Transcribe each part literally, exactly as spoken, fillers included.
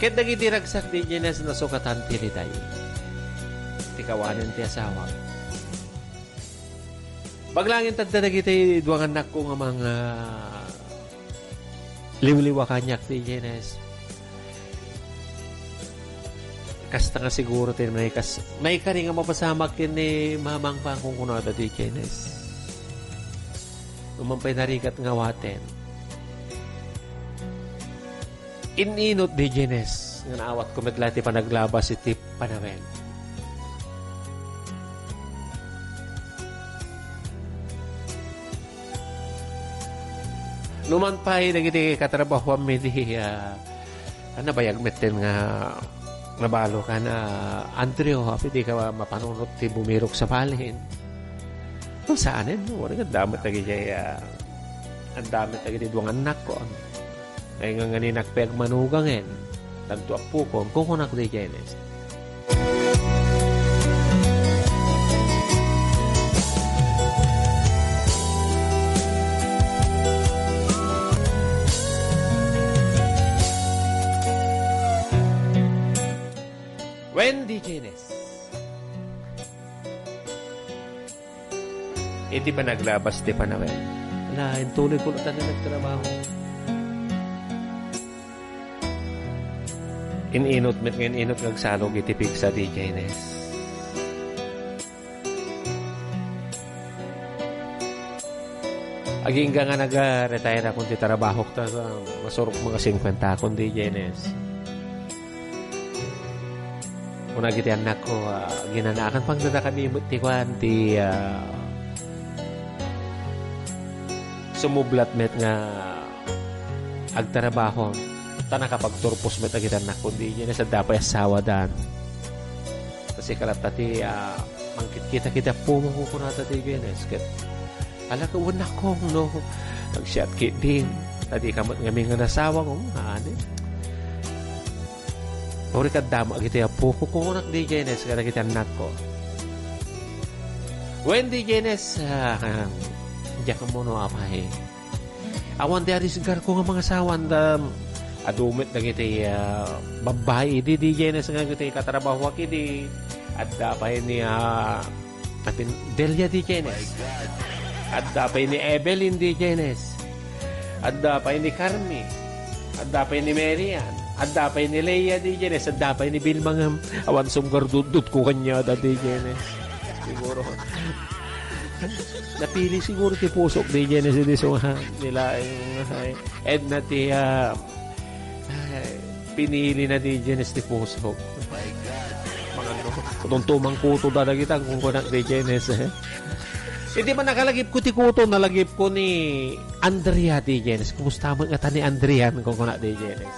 Ket dagiti ragsak, DJ Nes, nasukatan ti liday. Ti kawanen ti asawa. Baglangin tadda dagiti dua nga annakko nga manga liwliwa kaniak, DJ Nes. Kasta nga siguro ti naikas-, naikari nga mapasamak ken ni Mamang Pangkong kunada, DJ Nes. Numan pay narigat nga awaten. In-inut, DJ Nes, nga naawatko met la ti panaglabas iti panawen. Numan pay dagiti katrabahoanmi di, ah, nabayag metten nga nabalo kan, ah, Andrew, apay dika mapanunot ti bumirok sa balin. No, saanen, no? Wala nga damit dagiti, ah, ang damit dagiti duang annakko. Ay nga nganinak pay agmanugangen, tanto appokom, kukunak, DJ Nes. Wen, DJ Nes. Iti panaglabas ti panawen. Na, intuloy ko na tanan nagtrabaho. In-inut met nga in-inut nga agsalog iti pigsa, DJ Nes. Agingga nga naga-retire akon ti trabahok ta, sa, masurok mga singkwenta akon, DJ Nes. Kuna iti annakko, ah, ginanaakan pang dada kami met ti kuan, ti, ah, sumublat met nga agtrabaho. Ta nakapagturpos met dagiti annakko, DJ Nes, adda pay asawadan. Ta sika latta ti, ah, mangkitkita iti appomo, kukunada, DJ Nes. Ket, ala, wen, nakong, no? Nagsiat ketdin. Ta dika met ngamin nga nasawa, no? Ani? Uray kadama iti appo, kukunak, DJ Nes, kadagiti annakko. Wen, DJ Nes, ah, diak ammo no apay. Awan ti arisgarko nga mangasawan da, adu met dagiti, ah, babbai idi, DJ Nes, nga dagiti katrabahoak idi. Adda pay ni, ah, Atin, Delia, DJ Nes. Adda pay ni Evelyn, DJ Nes. Adda pay ni Carmi. Adda pay ni Marian. Adda pay ni Lea, DJ Nes. Adda pay ni Vilma nga awan sumgarduddutko kaniada, DJ Nes. Siguro. Napili siguro ti pusok, DJ Nes, idi sunga nila, ay, Edna ti, ah, Ay, pinili na, DJ Nes, ti pusok. My God. Mga ano, tuntumang kuto da dagita, kukunak, DJ Nes, eh. Iti man nakalagipko ti kuto, nalagipko ni Andrea, DJ Nes. Kumusta man ngata ni Andrea, kukunak, DJ Nes.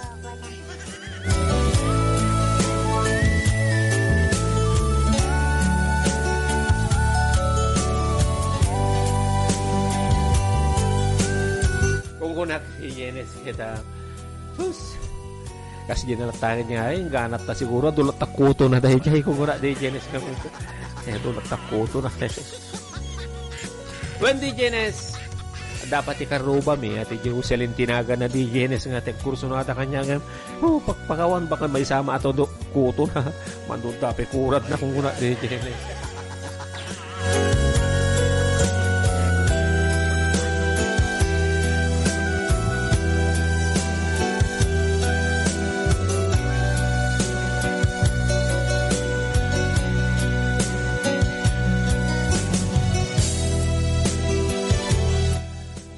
Kukunak, DJ Nes, kita. Sus! Kas di na latangan niya, ay, ganat na siguro, dulat ta kuto na dahil jay, kung wala, DJ Nes, nga kuto. Eh, dulat ta kuto na. Wen, DJ Nes, dapat ikarruba mi, ati Jocelyn Tinaga na, DJ Nes, nga, tek kurso na ata kanya, nga, oh, pakpakawan, baka may sama ato do, kuto na. Mandun tapi kurat na, kung wala, DJ Nes.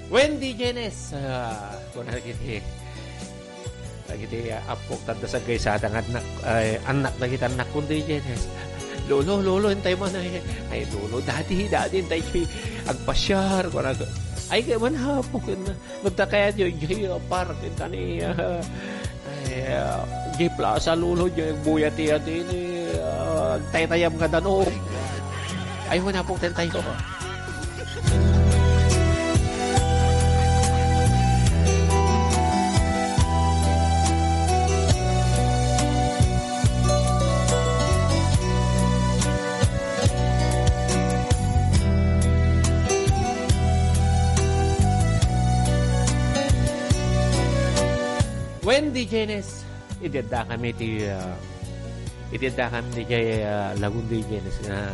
Wen, DJ Nes, ah, kuna dagiti, dagiti, ah, appok, tadda saggaysada nga annak, ay, annak dagiti annakko, DJ Nes. "Lolo, lolo, intay man, ay, ay, lolo, daddy, daddy, intay ti agpasiar," kuna, ay, kaya man, appok, yun na. Nagta kaya di, di, ah, park, intani, ah, ay, ah, di plaza, lolo, di, buya ti, ati, ni, ah, taytayam nga danum. Ay, wala po, tentayo. Wendy Jenes. Idi addakami ti, ah, idi addakami diay, ah, lagun diay Janice nga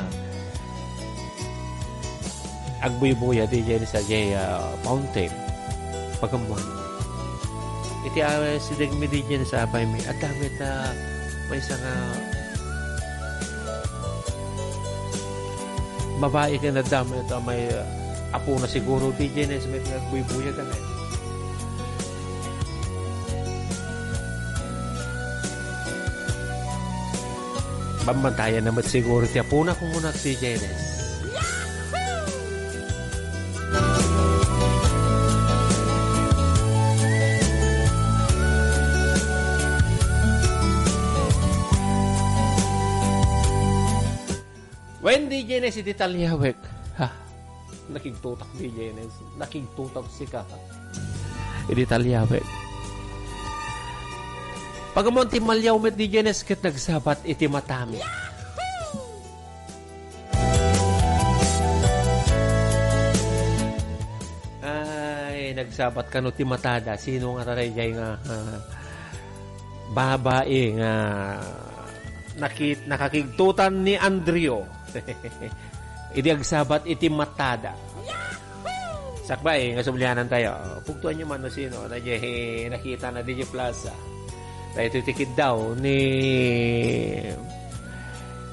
agbuybuya diay Janice a diay, ah, fountain. Pagammo. Iti, ah, sidegmi diay Janice a apaymi, adda met a maysa nga babai ken adda met a may, ah, apona siguro diay Janice met nga agbuybuya ken. Bambantayan na met siguro ti apona, kumunak ti Janice. Wen diay Janice iti taliawek. Ha? Nakigtutak diay Janice. Nakigtutak sika. Iti taliawek. Pagammon ti malliaw met diay Janice ket nagsabat iti matami. Ay, nagsabat kano ti matada. Sino nga taray jay nga, ah, babai nga nakit-, nakakigtutan ni Andrew. Idi agsabat iti matada. Sakbay, nga sublianan tayo. Pugtuanyo man no sino, na diay nakita na diay plaza. Daytoy ti kiddaw ni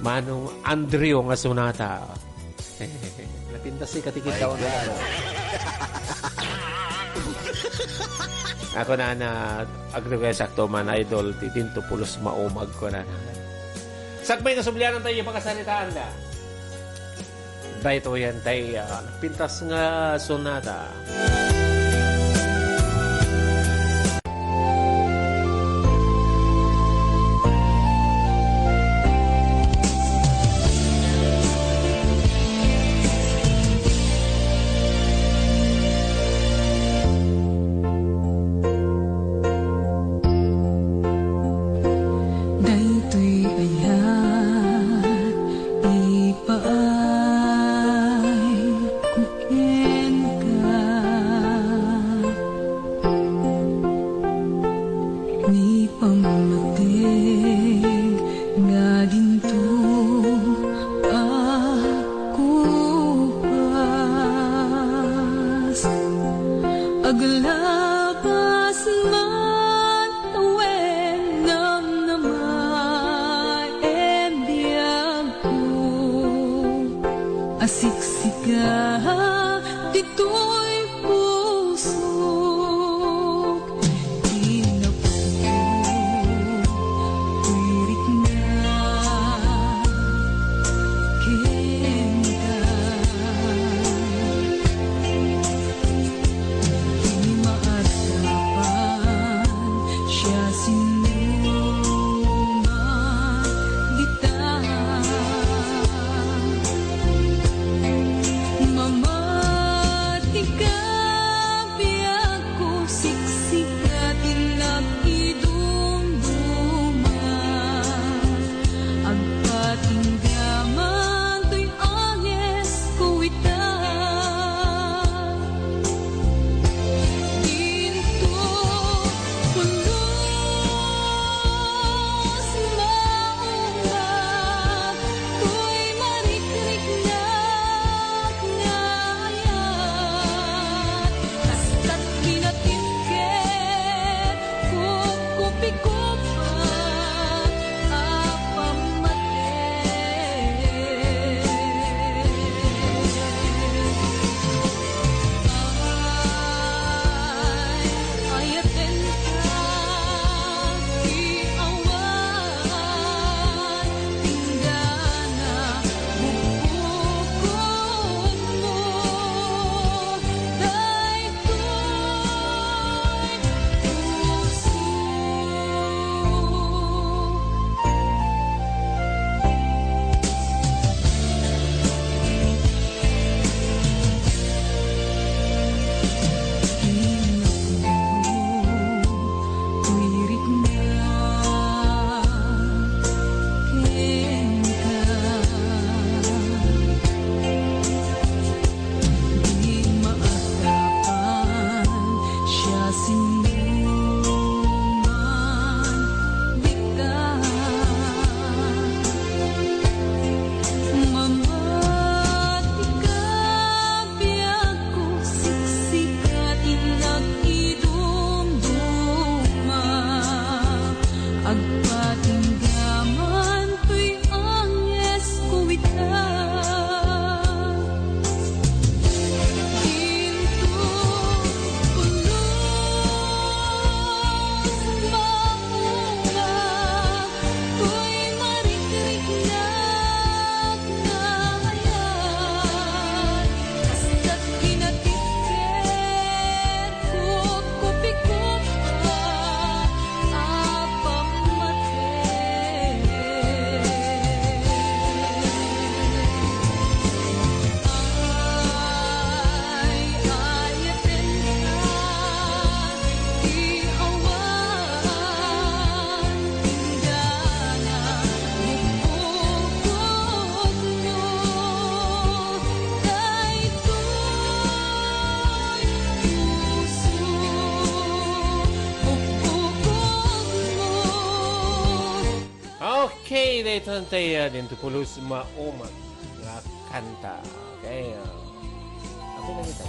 Manong Andrew nga sunata. Napintas ti katikid daw na. Ako na na, agribay sakto man, idol, ti Tinto Pulos Maumag ko na na. Sakbay nga sublianan tayo, pakasaritaan da. Daytoy yan tayo, ah, napintas nga sonata. Daytoy aya ipaay ko kenka. Ni pammateg nga dinto akupas, aglabas man wenno namnama iti biagko, a siksika ditoy pusok. Ti napudno ti rikna kenka. Ti maarapan siasinoman dita. Mamati ka Daytoy tay, ah, dinto pulos maumat nga kanta. Okay, ah. Ako na ito.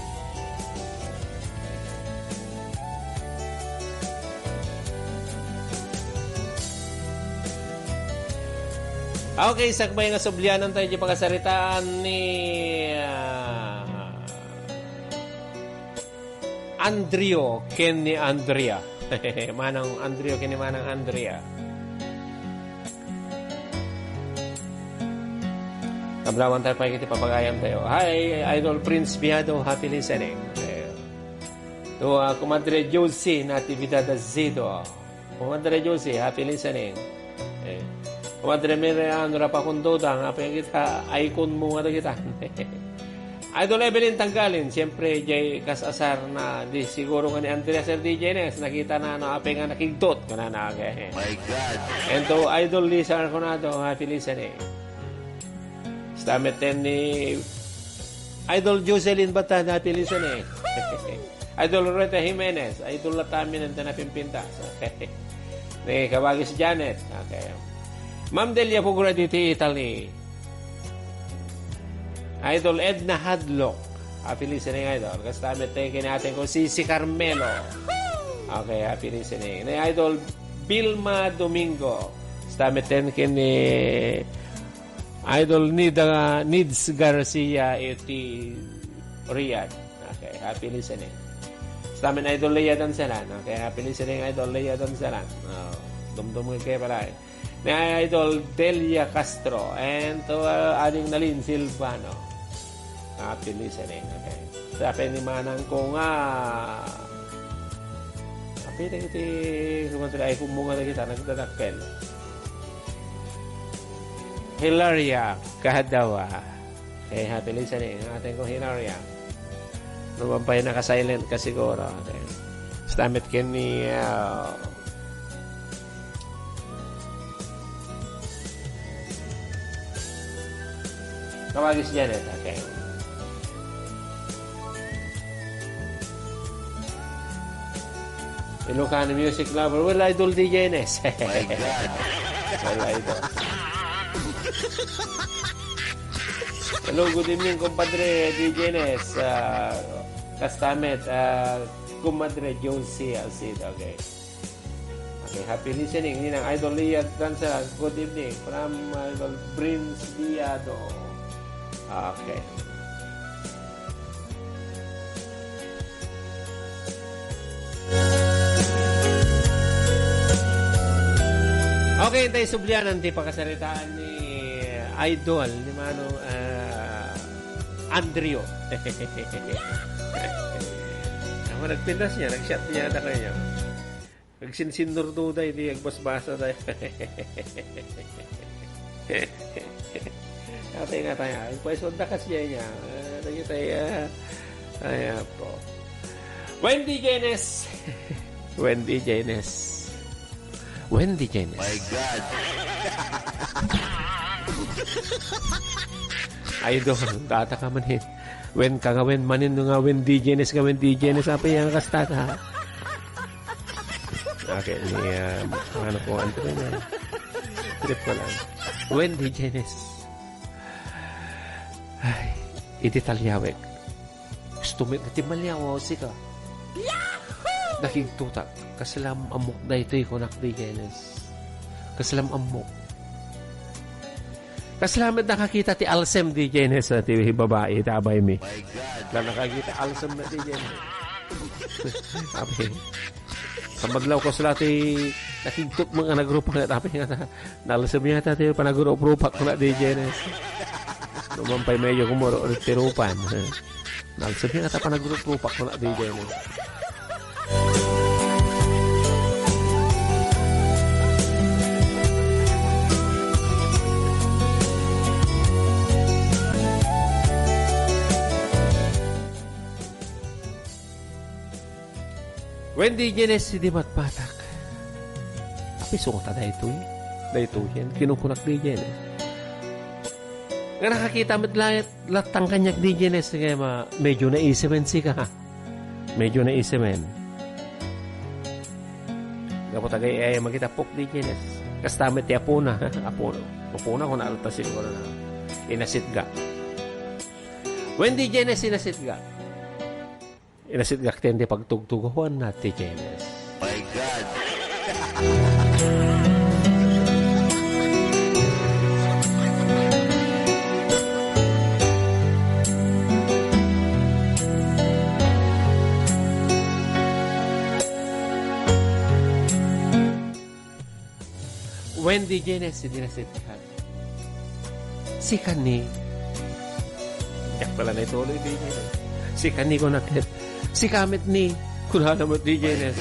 Okay, sakbay nga sublianan tayo di pakasaritaan ni, ah, Andrio ken ni Andrea. Manang Andrio ken ni Manang Andrea. Kablawan tayo pa iti papagayam tayo. Hi, Idol Prince Biado, happy listening. To, ah, Kumadre Josie Natividad Azido. Kumadre Josie, happy listening. Eh, Kumadre Miriam, Rapa Kundodang, happy kita, icon mo nga kita. Idol Evelyn Tanggalin, siyempre, jay kas asar na, di siguro nga ni Andrea Sir D J Nes, nakita na, no, apay nga nakigtot, kanana, okay. My God. And to Idol Lisa Arconado, happy listening. Stamet ten ni Idol Jocelyn Batan, happy listening. Idol Rita Jimenez, idol la tamin ang tanapimpintas. Okay. Ni Kabagis Janet. Okay. Ma'am Delia Pugra diti Italy. Idol Edna Hadlock. Happy listening, idol. Kasta met ten ken ating ko, Sisi Carmelo. Okay, happy listening. Ni Idol Vilma Domingo. Kasta met ten ken ni Idol Nida, Nids Garcia iti Riyadh. Okay, happy listening. Kasta met Idol Lea Dansalan. Okay, happy listening, Idol Lea Dansalan. Oh, dumdum kayo pala eh. Ni Idol Delia Castro and to, uh, Ading Nalin Silvano. Happy listening. Okay. Sa akin ni Manang ko nga, happy na iti, kumadre, ay kumunga na kita, nagdadakkel. Hilaria Kahadawa. Okay, happy listening. Ating ko Hilaria. Lumabay naka-silent ka siguro. Okay. Stamit ken ni, ah, Kawagis Janet. Okay. Ilocano music lover. Well, idol D J Ines. My God. Well, idol. Hello, good evening, compadre D J Ines. Ah, kasta met, ah, compadre Josie Alcid. Okay. Okay, happy listening. Ninang Idol Leah Danza, good evening. From Idol Prince Diado. Okay. Okay, tay sublianan ti pakasaritaan ni Idol, ni Manong, ah, Andrio. Ako nagpintas niya, nag-shot niya na kayo. Nagsinsinurduday, di agbasbasa tayo. Atay nga tayo. Ay, pwes, wag na kasi yan niya. Ah, lagi tayo, ah. Ay, apo. Wendy Genes. Wendy Genes. Wendy Genes. My God. Ay, do, data ka man eh. Wen ka nga wen manin nga Wendy Genes nga Wendy Genes. Apa yan, kasta ka? Okay, ni, ah, ano po, ano po na? Trip ko lang. Wendy Genes. Ay, iti talyawek. Gusto mo iti malyaw, sika. Nakigtutak. Kaslam amok daytoy, kunak di Genes. Kaslam amok. Kasla met nakakita ti alsem di Genes, ah, ti babai, ti abay mi. My God. La nakakita alsem na di Genes. Abi, sa madlaw ko sila ti nakigtot mo nga nagrupak na tapi nga ta-, nalsem yata ti panagrup-rupak ko na di Genes. Numan pa'y medyo kumuro ulit ti rupan. Nalsem yata panagrup-rupak ko na di Genes. Wendy Genes, di matpatak. Apiso ta daytoy. Daytoy yan. Kinukunak di Genes. Nga nakakita met layat, latang kanyak di Genes. Nga ma-, medyo naisimen sika, ha? Medyo naisimen. Gapu tagay ay makita pok di Genes. Kasta met ti apona. Apona. Apona, kunana ta siguro na. Inasitga. Wendy Jenes, inasitga. Inasitgak ti pagtugtugawanna ti Jenes. My God! Wendy Jenes, idi nasitgak. Sika ni. Diak pala naituloy, di Jenes. Sika ni, kunak ket. Sika met ni. Kunana met, di Jenes.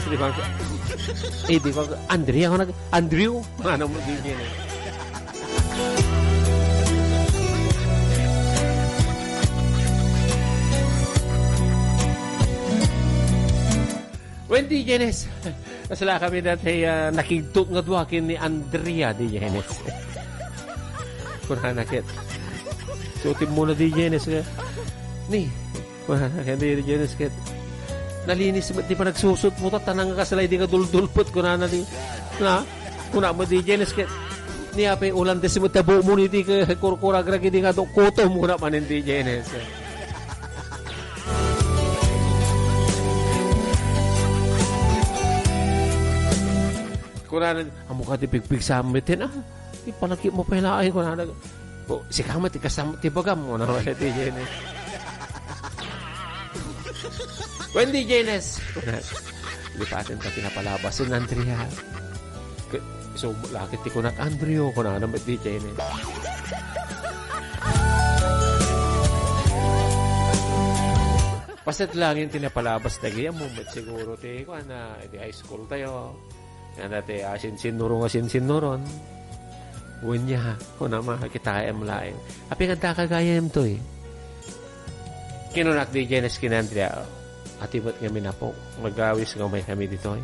Di ba? Eh, di ba? Andrea, kunak. Andrew. Kunana met, di Jenes. Wendy Jenes. Kasla kami dati, ah, nakigtot nga dua ken ni Andrea, di Jenes. Kunana ket. Sutim mo na, di Jenes, nga. Ni, kunana ket, di Jenes ket. Nalinis met ti panagsusot mo, ta tanang nga kasla idi nga duldulpet, kunana di. Na, kuna mo, di Jenes, ket. Ni apay Olandes met ti buok mo, ni di ke kurkuragrag idi nga do-, kutom, kuna manen, di Jenes. Kunana, "Ammo ka ti pigpigsam met, ah. Ipalaki mo pay laeng," kunana. "O, sika met, ti kasam-, ti bagam," kunana, di Jenes. Wendy Jenes. Lipaten ta ti napalabas, ni Andrea. Ke-, so, lakit ti kunak, "Andrew," kunana met, di Jenes. Paset laeng ti napalabas dagiti ammo met siguro ti, kuana, di high school tayo. Nga dati, ah, sinsinnuro nga sinsinnuron. Wennya, kunana, kitaem laeng. Apay nga adda ka gayam toy? Kinunak di Jenes ken Andrea, "Ati met ngamin, apo, magawis nga umay kami ditoy."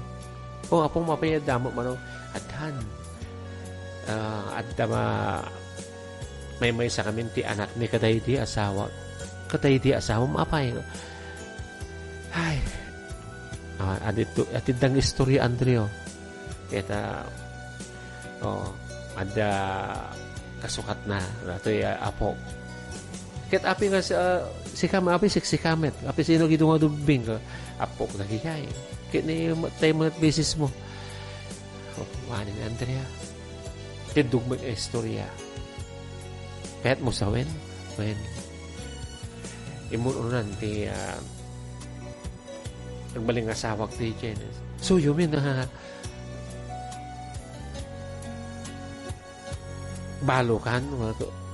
"O, apo, apay adda met mano?" "Addan. Ah, adda ma-, maymaysa kami ti anak ni kadaydi asawa. Kadaydi asawam, apay?" Ay. Ah, adito, ati dang istorya, Andrea. Ket, ah, oh, adda kasukatna, datoy, ah, apo. Ket apay nga si, ah, sika met, apay siksika met, apay sino gidu nga dubbing, ah, apo, dagijay. Ket ni, tayo met misis mo. Oh, wani ni Andrea. Ket dugmay nga istorya. Ket mo sa wen? Wen. Immun-unan ti, ah, Agbalin nga asawak ti Jenes. So, you mean, ah, balokan?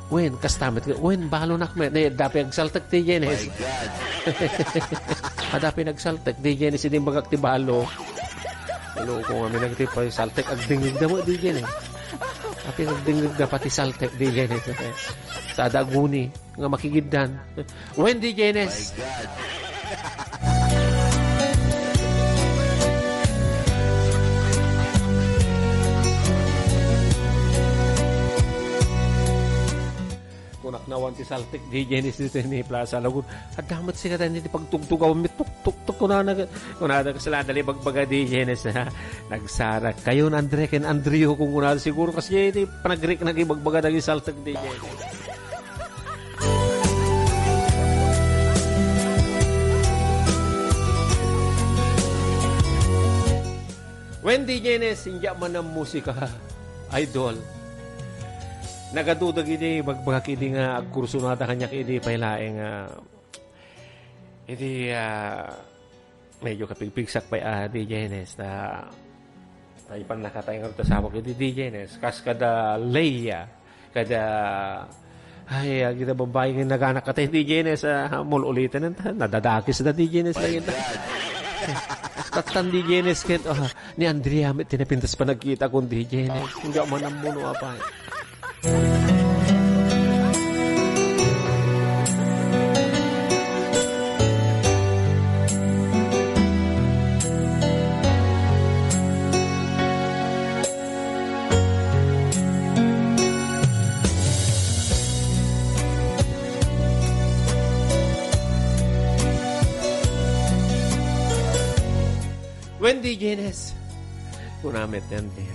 Wen, kasta met, wen, balonak met. Ni, adda pay agsaltek ti Jenes. My God. Adda pay nagsaltek ti Jenes, idi imbagak ti balo. Naloko ngamin dagiti pay saltek, agdingngegda met ti Jenes. Apay nga agdingngegda pay ti saltek ti Jenes. Sada aguni. Nga makigiddan. Wendy Jenes. My God. Kunak nawan ti saltek ti Jenes ditoy ni Plaza Lagun. Adda met sika ti pagtugtugaw mi tuk, tuk, tuk, kunana, kunana, kasla, dali bagbaga ti Jenes, ha? Nagsarakayon, Andre ken Andrew, kung kunana, siguro kasi ti panagriknak ibagbaga dagiti saltek ti Jenes. Wendy Jenes, india man ang musika, idol. Nagadu dagiti bagbagak idi nga agkursunada kaniak idi pay laeng, ah, idi, ah, Medyo kapigpigsak pay a D J Ines, ta, ta ipan nakatay nga rud ti asawak iti D J Ines. Kas kada Leia, kada, ay, agita babai nga naganak katay D J Ines, ah, mul-uliten ta, nadadakis da D J Ines lagi ta. Tattan D J Ines ket, ah, ni Andrea met ti napintas panagkita kon D J Ines. Nga manammuno apay. Wendy Jenes. Kuna met yan, eh.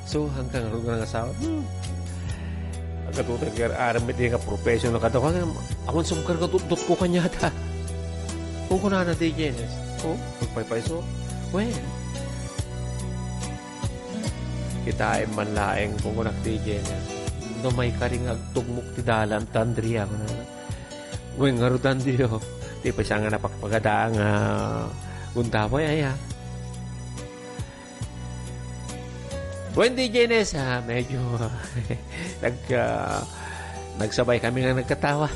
So, hanggang ngarud nga nangasawa, hmm. Agkatutag nga aram met nga professional kadakuada, awan sumkar nga dutdotko kaniada. Kunkunana ti Janice. Oh, nagpaypayso. Wen. Kitaem man laeng, kunkunak ti Janice. No maikari nga agtugmok ti dalan, ta Andrea, kunana. Wen, ngarud, Andrea, oh. Ti pay siya nga napagpagada nga gundaway, aya. Wen, ti Janice, ah, medyo nag-, ah, nagsabay kami nga nagkatawa.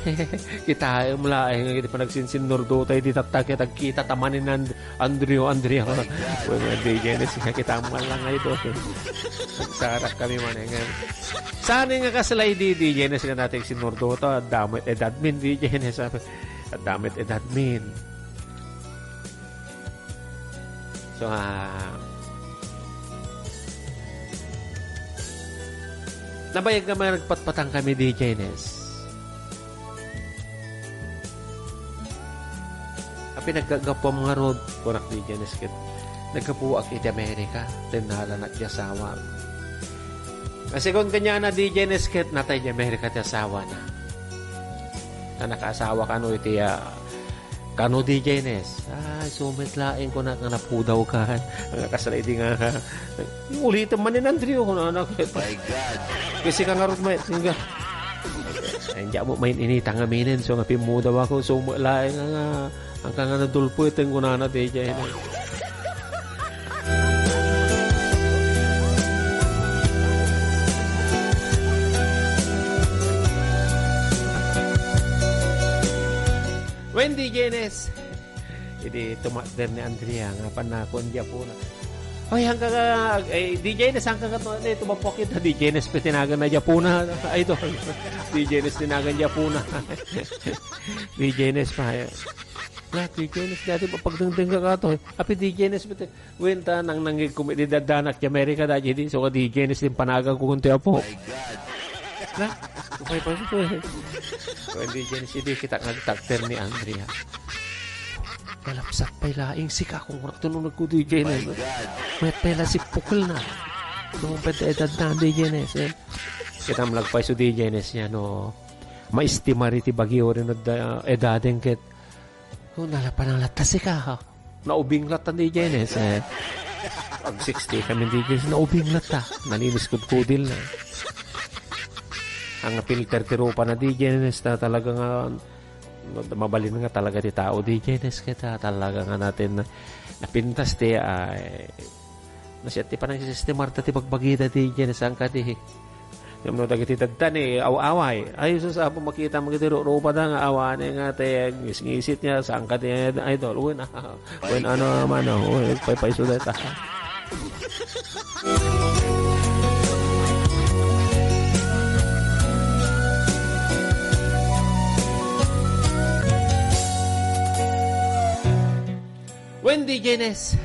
Kitaem laeng nga iti panagsinsinurduta iti tatta ket agkita ta manen And-, Andrea, Andrea. Wen, ti Janice, nga kitaem man lang nga ito. Nagsarak kami manen nga. Saan nga kasla idi, ti Janice, nga nating sinurduta, adda met edadmin, ti Janice. Adda met edadmin. So, ah, nabayag nga nagpatpatang kami, ti Janice. Apay, naggapuam ngarud, kunak, ti Janice, ket naggapuak iti Amerika, tennalanak ti asawa. Nga segun kaniana, ti Janice, ket natay ti Amerika ti asawana. Ta nakaasawa kano iti, ah, Kano, ti Janice? Ay, sumet laeng, kunak, nga napudawkan. Nga kasla idi nga, ulitem manen, Andrea, kunana. My God. Kasi ka ngarud, may, nga. Ay, diak met maininita ngaminen, so nga pimmudawak, sumet laeng nga, nga, angka nga nadulpeten, kunana, ti Janice. Wen, ti Janice. Idi tumakder ni Andrea nga pannakon ti apona. Ay, hangka ka, ay, ti Janice, hangka ka to, eh, tumapok ita, ti Janice pa tinagan na ti apona. Ay, ito. Ti Janice tinagan ti apona. Ti Janice pa, eh. Na, ti Janice, dati mapagdengdeng ka ka to, eh. Apay, ti Janice pa, Wen, ta nangnangngegko met idi addanak ti Amerika, daydi, so, ti Janice ti panaganko kuntoy apo. My God. Na, upay pa, upay. Wen, ti Janice, idi kita nga agtakder ni Andrea. Nalapsat pay laeng sika, kunkunak, tinunogko, ti Janice. My God. Mayat pay la sippukelna. No, pwede edadna, ti Janice, eh. Kita malagpay so, ti Janice, no. Maestimar iti bagyo ren edda-, edaden ket. Oh, nalapanan latta sika, ha? Naubing latta ni Janice, eh. Ag sixty kami ni Janice, naubing latta. Nalinis kudkudil na. Ang filter ti rupa na di Janice, ta talaga nga, mabalin nga talaga ti tao di Janice, kaya talaga nga natin na, napintas ti, ay, nasiat ti panang sistemar ta ti bagbagida di Janice, ang kadi. Ngem no dagiti dadda ni aw-away, ay, sus, Apo, makita mo iti rurupada nga awane nga ti ngisngisit niya, saan ka ti idol? Wen, ah, wen, ano naman, oh, wen, paypayso dayta. Wen, ti Janice.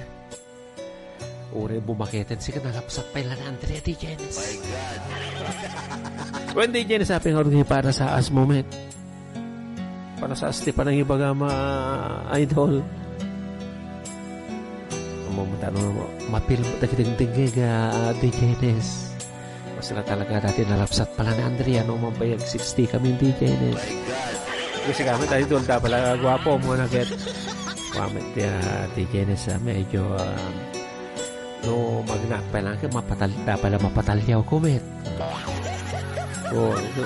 Uray bumaketen, sika nalapsat pay la ni Andrea, ti Janice. My God. Wen, ti Janice, apay ngarud nga iparasaas mo met. Parasaas ti panangibagam, idol. Amo, ta no, mapil mo dagiti dengdengngeg, ah, ti Janice. Masla talaga dati nalapsat pay la ni Andrea, no, mampay ag sixty kami, ti Janice. My God. Kasi kami, tayo doon, ta pala, guwapo mo na, ket. Kami, ti, ah, ti Janice, ah, medyo, ah, no, magnak pay lang, ket mapatal-, ta pala mapatalyaw ko met. Oh, so,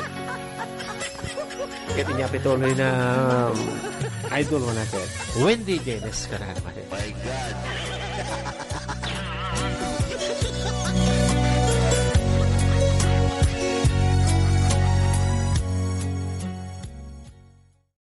ket inya pituloy na, um, idol mo na, ket. Wen, ti Janice, ka na naman. My God.